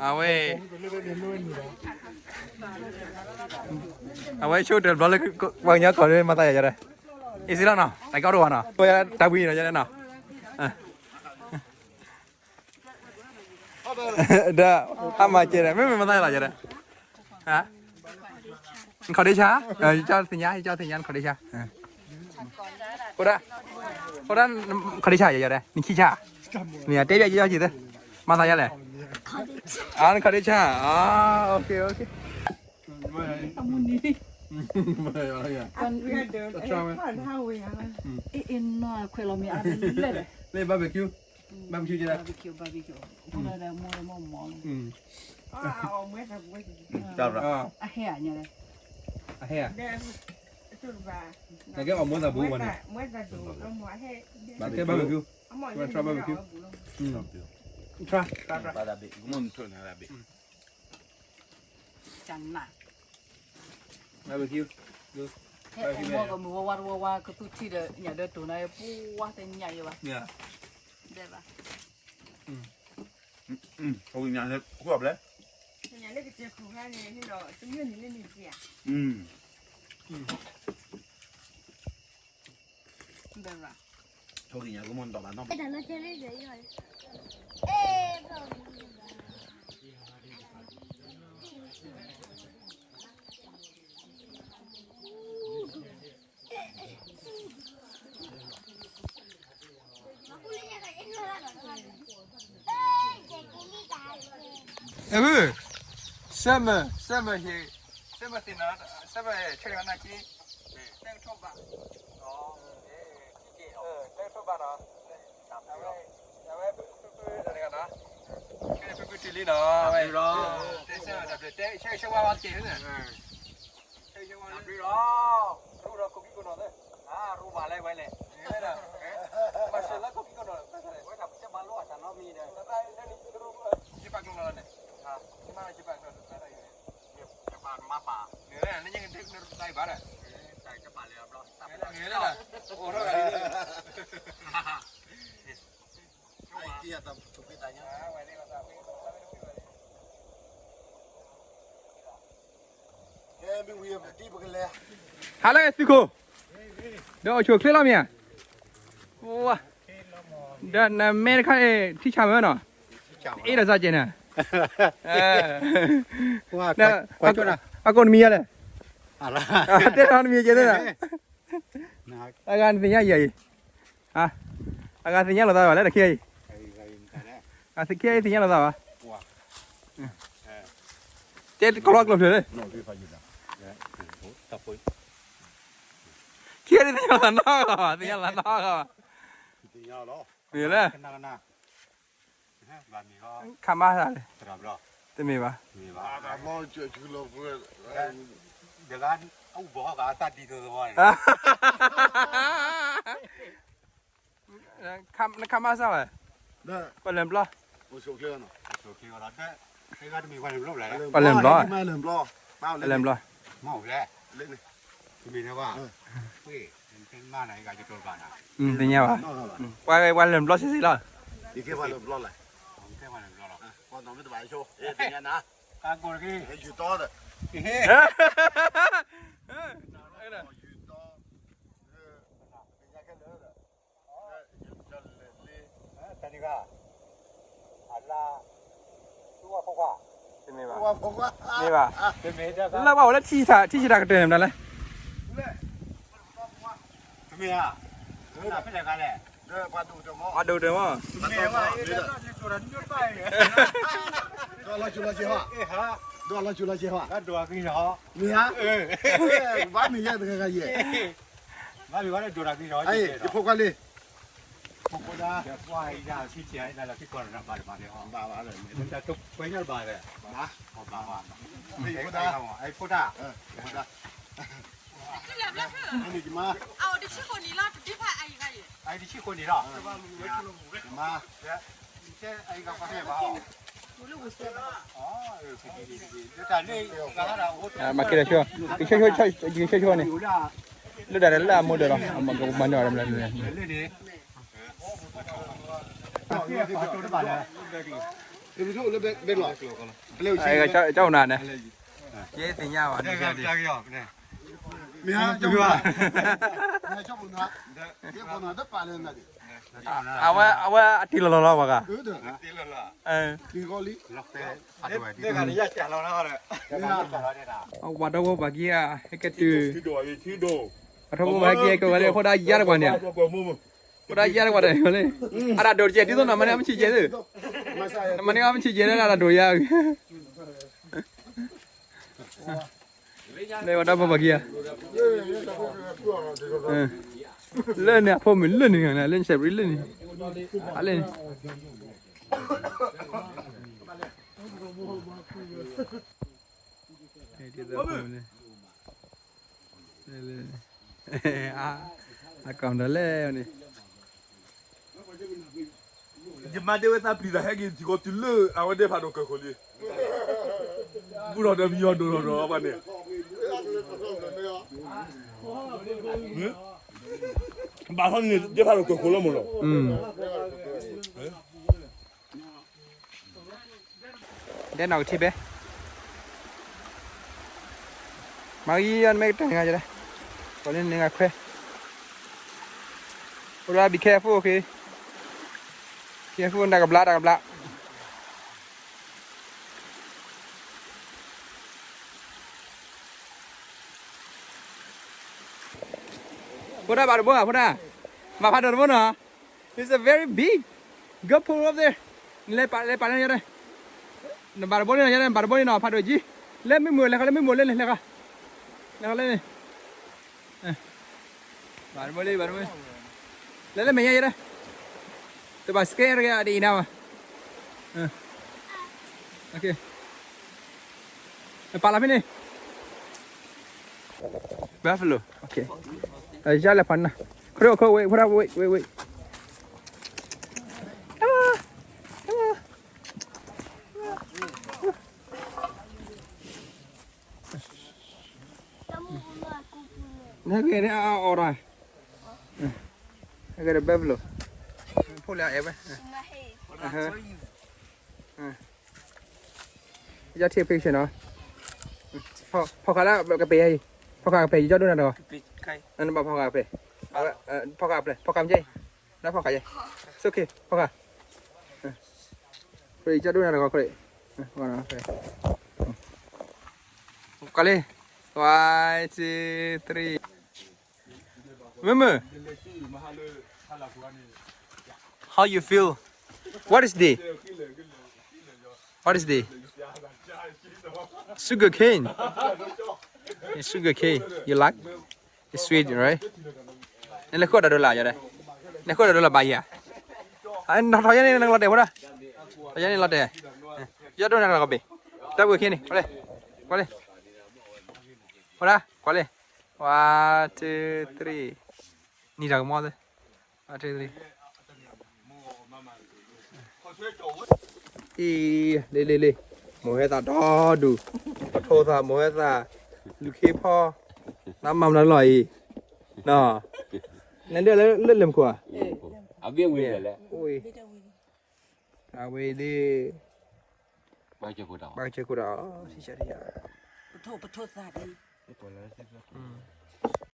အဝဲ အဝဲဆိကတၢၢ်တဘျီလၢ ပှၤကညီကိးလၢမၤသးယၤယၤဒီး အ့ၣ်စ့လီၤနီၤ တၢ်ကီတအိၣ်ဘၣ်နီၤ တၢ်ဘှံးနီၤယၤနီၤ ဒီး အမၤကဲဒီး မ့မ့ၢ်မၤသးယၤလီၤယၤဒီး နခီၣ်ဒ့ဆါ ယကသ့ၣ်ညါ ယကသ့ၣ်ညါ နခီၣ်ဒ့ဆါ ဃိဒၣ် ဃိဒၣ် နခီၣ်ဒ့ဆါယၤယၤဒီး နခံဆါ မ့ၢ်တဲဘၣ်ယၤယၤက့ၤသ့ မၤသးယၤလဲၣ် နခီၣ်ဒ့ဆါ OK OK န့ၣ် barbecue barbecue ကဲ barbecue barbecue အဟဲအညါလဲ အဟဲ နကဲအီၣ်မူသးဘူးဝဲန့ၣ် နကဲ barbecue န try barbecue try try try ကနၣ် barbecue ဟဲအီၣ်မူကမုာ်ဝဲဝါတဝဲဝါ ကသူထံဒီးညၣ်ဒၢတိၢ်နၤ ပှၤတညၣ်ယဲဘၣ် ဒဲးဘၣ် ညၣ်လၢကစၢၢ်ခိၣ်ခါန့ၣ် ဟ့ၣ်ဒီးတမ့ၢ်န့ၣ်လၢန့ၣ်က့ၤ ဘဲရ အၢ ဆၢမၢ် ဆၢမၢ်ဟ့ၣ် ဆၢမၢ်သ့ၣ်နီၤ ဆၢမၢ်ဟ့ၣ် ဆၢကနၣ်က့ တဲကထိဘၣ် တဲကထိဘၣ်နီၤ အဝဲ အဝဲဖုဖုတၢ်တဂၤနီၤ ဖုဖုတုၤလံနီၤ အဝဲ တဲဆၢမၢ်တၢ်ဘျုး တဲဆၢဂ့ၤဆၢဝါဝဲတက့ၢ် ဆၢဂ့ၤဆၢဝါလၢ ရူဒီးခိၣ်ကံၢ်ကိးနီၢ်သ့ အရူဘၣ်လၢဝဲလဲၣ် မၤစၢၤလၢခိၣ်ကံၢ်ကိးနီၢ် ဝဲတၢ်ပၢၢ်ဆၢဘၣ်လိအတၢ်နီတမံၤဒီး ယပာ်ကျိနီၤန့ၣ် ယပာ်မၤပာ် နၢ်လၢညါကတဲကနၢ်တၢ်အံၤဘၣ်ဒီး တၢ်ကပာ်လၢအဘျီ တၢ်ပာ်လၢ အိၣ်ထီၣ်ဂၤလံ ဟါလၢသုးခိၣ် ဒီးအိၣ်ဆိးချ့လီၤမ့ၢ်ဧါ ဒီးနမဲတခါအံၤ ထံဆၣ်မၢနီၤ အ့ၣ်ဒီးစၢ်ကဲးန့ၣ် အကိးနမံၤယါလဲၣ် တဲထီၣ်နမံၤကဲးသ့ၣ်နီၤ အဂၤနသ့ၣ်ညါယၤအံၤ အဂၤသ့ၣ်ညါလိာ်သးဘၣ်လဲၣ်တခါအံၤ အသ့ၣ်ခံအံၤသ့ၣ်ညါလိာ်သးဘၣ် တဲကလီကျိာ်ဖျၢၣ်လၢ ခံအံၤသ့ၣ်ညါလိာ်သးနီတဂၤဘၣ် သ့ၣ်ညါလိာ်သးနီတဂၤဘၣ် မ့ၢ်လၢ ခါမါသးလဲၣ် တမ့ၢ်ဘၣ် နခါမါသးဝဲ ပှၤလဲၤဘျီ ပှၤလဲၤဘျီ လဲၤဘျီ သ့ၣ်ညါဘၣ် ပှၤလဲၤဘျီဆံးဆံးလီၤ တမ့ၢ်ဘၣ် မ့ၢ်ဘၣ် လၢပှၤအိၣ်လၢထံဆံးတၢ်ကတၢၢ်န့ၣ်မတၤလဲၣ် တမ့ၢ်ဧါ ပှၤဒိၣ်တၢ်မး ဒိၣ်တၢ်မး ဒိၣ်လီၤစူၤလီၤစ့ဟီ ဒိၣ်လီၤစူၤလီၤစ့ဟီ မ့ၢ်ဧါ ဘၣ်မ့ၢ်ယဲတဂၤဂၤယဲ ယဖိခွါလံ ဖိခွါ ဖိခွါ ဖိခွါ မၤက့ၤဒီးဆိ ကဆိဆိ ကဆိဆိန့ၣ် လၢဒၣ်လၢအမိၢ်ဒၢးလီၤ မၤကမၤန့ၢ်အီၤ လၢန့ၣ် ကၠီၣ်နၤန့ၣ် ယသ့ၣ်ညါဘၣ်န့ၣ် အဝဲ အဝဲအတ့ၢ်လီၤလီၤလီၤပှၤဂၤ ပှၤထီဘိပှၤကံၤဧါ ဟဲက့ၤတုၤ ပှၤထီဘိပှၤကံၤဟဲက့ၤဝဲလၢ အဃိဒၣ်ယါတကွၢ်န့ၣ် အဃိဒၣ်ယါတကွၢ်တၢ်လၢ အတၢ်ဒိးတကဲး ဒ်သိးနမၤန့ၢ်အမ့ၢ်ဆံးကဲးသု နမၤန့ၢ်အမ့ၢ်ဆံးကဲးလၢ အတၢ်ဒိးယါ လၢပှၤထီဘိပှၤကံၤဧါ လၢန့ၣ်အဖိမုၣ်လၢန့ၣ် လၢန့ၣ် စဲးပရံလၢန့ၣ် အလၢန့ၣ် အကီၢ်ဒီးလဲၣ်န့ၣ် ယမါဒဲဝဲသးပျံၤသးဟဲက့ၤ ထံကီၢ်တုၤလၢအဝဲဒဲဖးဒိၣ်ကၢၢ်ခိၣ်လံ ဘူးထီၣ်ဒီးပယီၤဒိၣ်ထီၣ်ဒီးဘၣ်န့ၣ် ဘၣ်ထီၣ်န့ၣ် ဒဲဖးဒိၣ်ကၢၢ်ခိၣ်လီၤမ့ၢ်လီၤ ဒဲနီၢ်ကထံဘဲ မၤဂံၢ်ယီၢ်နမ့ၢ်ကတၢၢ်န့ၣ်ဂၤယဲဒၣ် ပှၤလၢန့ၣ်ဂၤခွဲ အိၣ်ဒၣ် be careful, okay? Careful တၢ်ကဘျါ တၢ်ကဘျါ ဖိဒၣ်ဘၣ်တဘိဧါ ဖိဒၣ် ဘၣ်ဖးဒိၣ်တဘိနီၤ It's a very big. Go pull up there. နလဲၤပာ်လဲၤပာ်လၢယဲဒၣ် နဘၣ်တဘိန့ၣ်နီၤ ယဲဒၣ် နဘၣ်တဘိန့ၣ်နီၤ ဖးဒိၣ်ကံ လၢမုၢ်မိၢ်လဲၤဃီ လၢမုၢ်မိၢ်လၢန့ၣ် လဲၤဃီ လဲၤဃီလၢန့ၣ် ဘၣ်တဘိလံ ဘၣ်တဘိလံ လဲၤလၢမဲာ်ညါယဲဒၣ် တဘၣ် scare တဂ့ၤ အဒံအံၤနၤဘၣ် ပာ်လီၤဖဲန့ၣ် buffalo, okay. ယလဲၤဖးနၤ ခရိခရိ wait, ဖိဒၣ် wait, wait, wait. Come on, come on. နဟဲက့ၤန့ၣ်အီၤဒီး ဟဲက့ၤဒီး buffalo ဖိလၢအအဲၣ်ဝဲ ယ take picture နီၤ ဖီၣ်ဃာ်လၢကပၤအံၤ ဖီၣ်ဃာ်ကပၤ ယကၠီဒိၣ်နၤတဂီၤ နဘၣ်ဖီၣ်ဃာ်ကပၤ ဖီၣ်ဃာ်ကပၤ ဖီၣ်ဃာ်မ့ၢ် နဖီၣ်ဃာ်ယဲ it's okay ဖီၣ်ဃာ် ခရံာ်ကၠီဒိၣ်နၤတဂီၤခရံာ် ကွၢ်လံ one, two, three. Mama, how you feel? What is this? What is this? Sugar cane. It's sugar cane. You like? It's sweet, right? နလဲၤဃုဒီးဒိလၣ်ယဲဒၣ် နလဲၤဃုဒီးဒိလၣ်ဘၣ်ယၤ နထီၣ်ယဲန့ၣ်လီၤတဲာ်ဖိဒၣ် ထီၣ်ယဲန့ၣ်လီၤတဲာ် ယဒိၣ်နၤတဂီၤဘ့ၣ် တၢ်ဘုၣ်ခ့န့ၣ် ကွၢ်လံ ကွၢ်လံ ဖိဒၣ် ကွၢ်လံ one, two, three. နံၤတၢ်ကမီၤသ့ one, two, three. အံၤ လ့လ့လ့ မိၢ်ဟဲသးဒီဒူၣ် ပထိးသး မိၢ်ဟဲသး လူၤခ့ဖီ နမၤမနုၤလီၤအံၤ နဒၢလၢလၢမုၢ်ခိၣ်ဧါ အဝဲဒၣ် ဘၣ်ကစၢၢ်ခိၣ်ဒီး ထံဆးထံဆး ပထိး ပထိးသး ဒ်